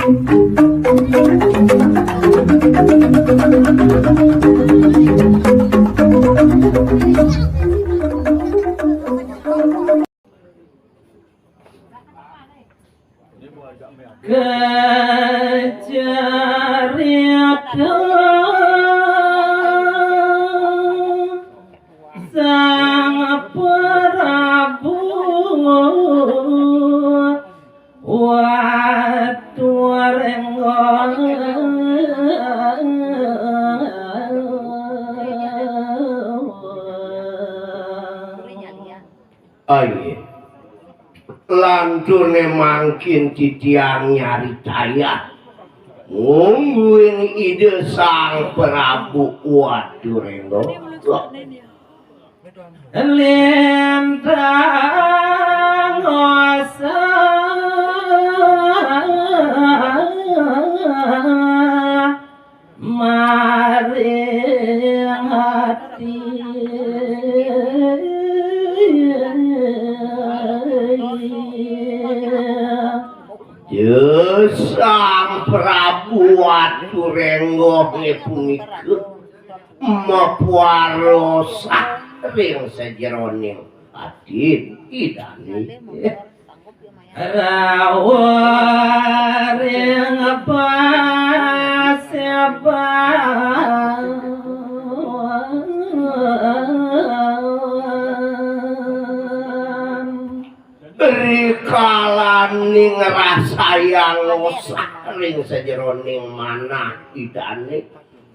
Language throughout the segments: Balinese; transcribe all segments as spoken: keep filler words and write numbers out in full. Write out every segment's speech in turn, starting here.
Kacarita Sang Prabu Watu Renggo. Aye. Lanturne mangkin titiang nyaritayang mungguing Ida Sang Prabu Watu Renggo. Lintang osah maring ati. Sang Prabu Watu Renggo punika mapuara osah ring sajeroning atin Idane. Rauh ring paseban. Rikalaning ngrasayang osah ring sajeroning manah Idane,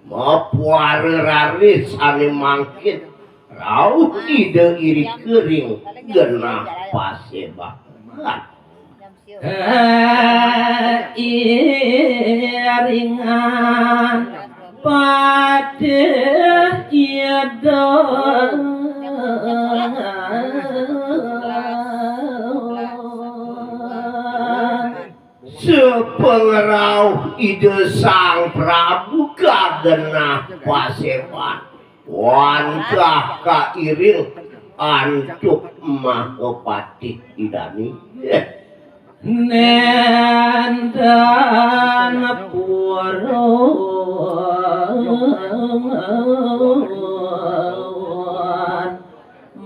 mapuara raris sane mangkin rauh Ida irika ring genah paseban. Iringan patih Ida. Sapangrauh Ida Sang Prabu ka genah paseban, wantah kairing antuk Mahapatih Idane. Nenten purun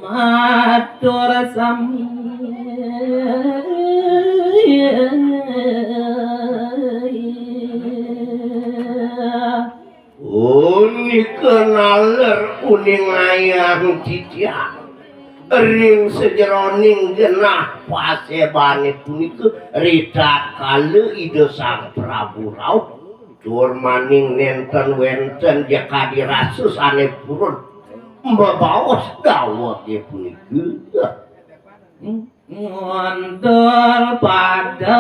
matur sami. Punika naler uningayang titiang ring sajeroning genah pasebane punika, ritatkala Ida Sang Prabu rauh, tur maning nenten wenten jakadi rasa sane purun mabaos dawege punika. Ngondol pada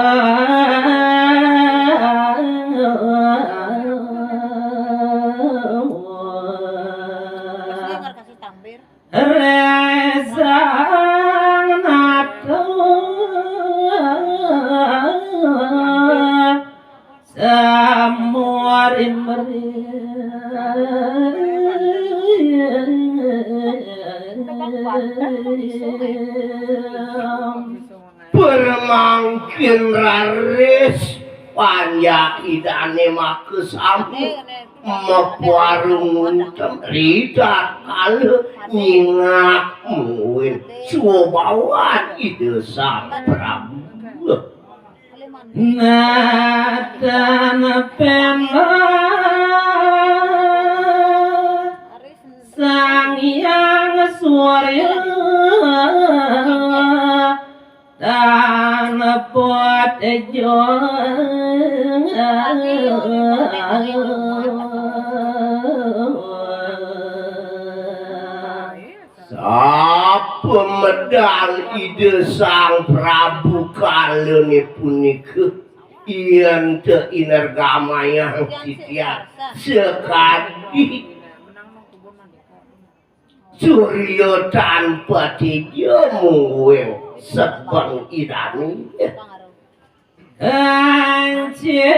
resang nata samurin meri. Pramangkin raris panjak Idane makasami mapuara nguntem ritatkala nyingak mungguing swabawan Ida Sang Prabu. Natan pemba Sang Hyang Surya tanpa tejo. Sapa medal Ida Sang Prabu kalane punika, yen te inergamayang titiang sakadi surya tanpa teja mungguing sebeng Idane. Hancit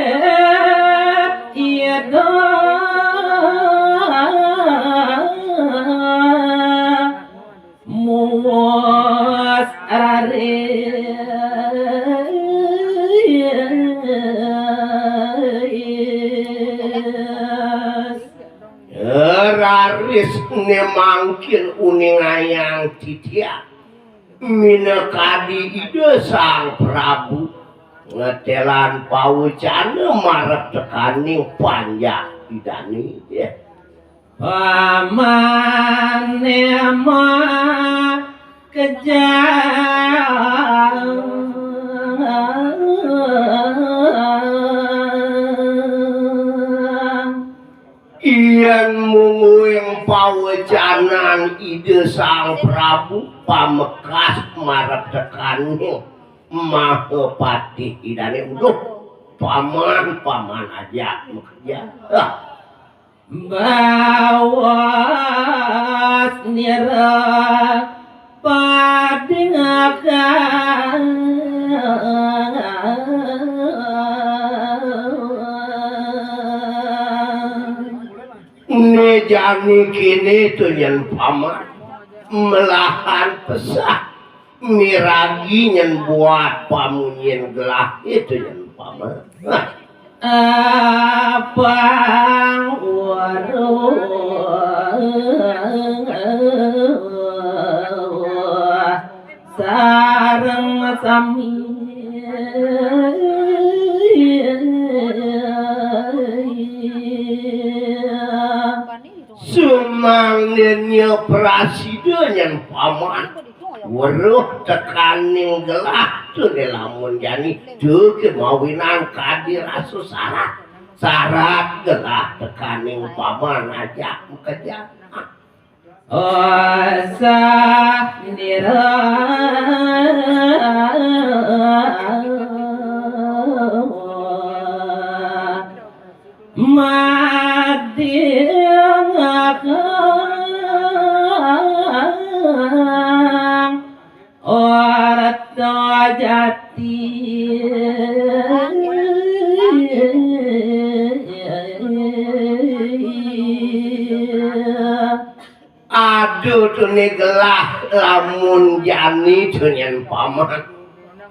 Ida muas raris. Né mangkin uningayang titiang minakadi Ida Sang Prabu ngetelan pawecana marep tekaning panjak Idané. Ya. Pamané makejang. Yén mungguing pawecanan Ida Sang Prabu pamekas marep tekaning Mahapatih Idané, uduh, paman, paman ajak makejang. Ah. Bawas nira padéngakang. Né jani kéné to nyén paman, melahan pesah miragi nyén buat pamunyin gelah to nyén paman. Nah. Apang weruh sareng sami. Sumangdané prasida nyén paman. Weruh tekaning gelah to né lamun jani, duké mawinan kadi rasa sarat. Sarat gelah tekaning paman ajak makejang. Osah nira madéngakang orta jati. Aduh, to né gelah lamun jani to nyén paman.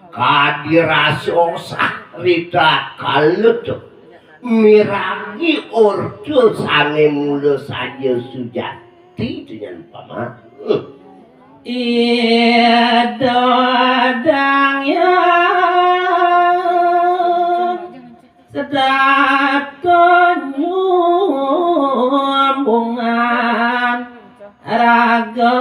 Kadi rasa osah ritatkala to miragi orta sané mula saja sujati to nyén paman. Hmm. Ida dang yang sedap to nyumbungan raga.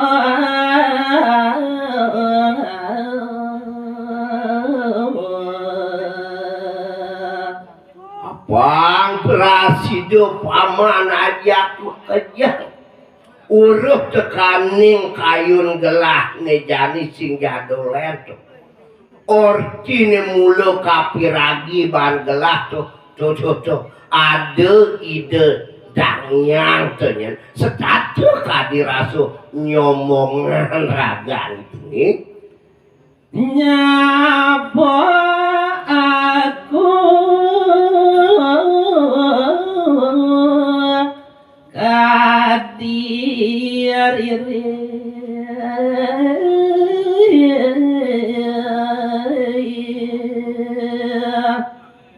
Apang prasida paman ajak makejang. Weruh tekaning kayun gelah né jani singgah dolen to. Ortiné mula kapiragi baan gelah to, to, to, to. Ada Ida Dang Hyang to nyén setata kadi rasa nyombongan ragan ituné. Nyapa aku kadi ririh.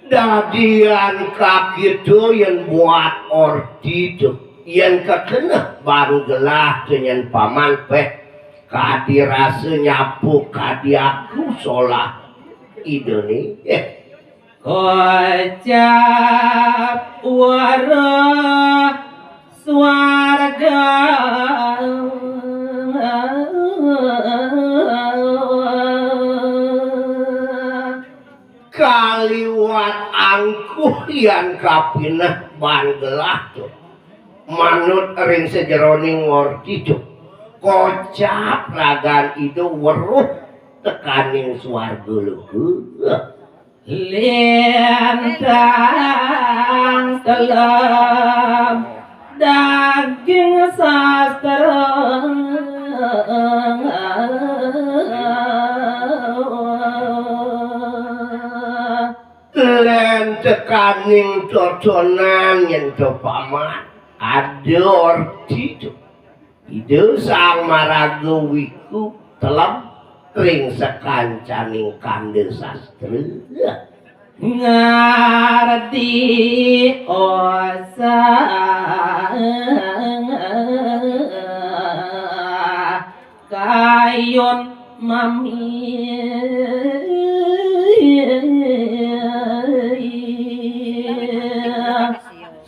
Dadian kakitu yén buat orti to, yén kakeneh baan gelah to nyén paman péh kadi rasa nyapa kadi aku solah Idané. Eh. Kocap weruh swarga. Kaliwat angkuh yan kapineh baan gelah to. Manut ring sajeroning orti to, kocap ragan Ida weruh tekaning swarga loka. Lintang telem daging sastra. Lén tekaning totonan nyén to paman, ada orti to. Ida Sang Maraga Wiku telem ring sakancaning kanda sastra. Ngarti osang. Yon mami.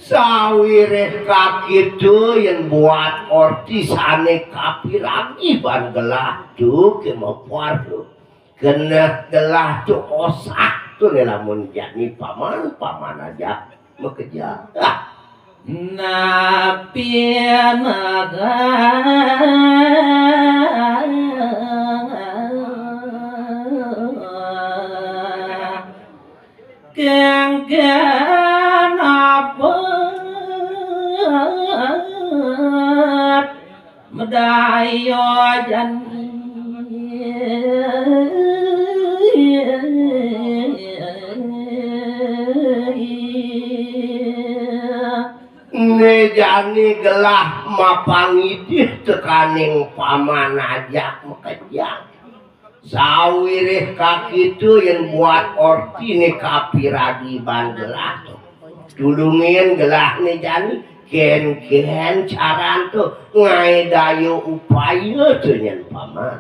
Sawiréh kakitu yén buat orti sané kapiragi ban gelah tu kémapuar tu. Genah gelah tu osah tu né lamun jani paman, paman ajak makejang. Napi naga kengken apa medaya jani. Né jani gelah mapangidih tekaning paman ajak makejang. Sawiréh kakitu yén buat ortiné kapiragi ban gelah. Tulungin gelah né jani, kén-kén caran tu ngaé daya upaya tu nyén paman.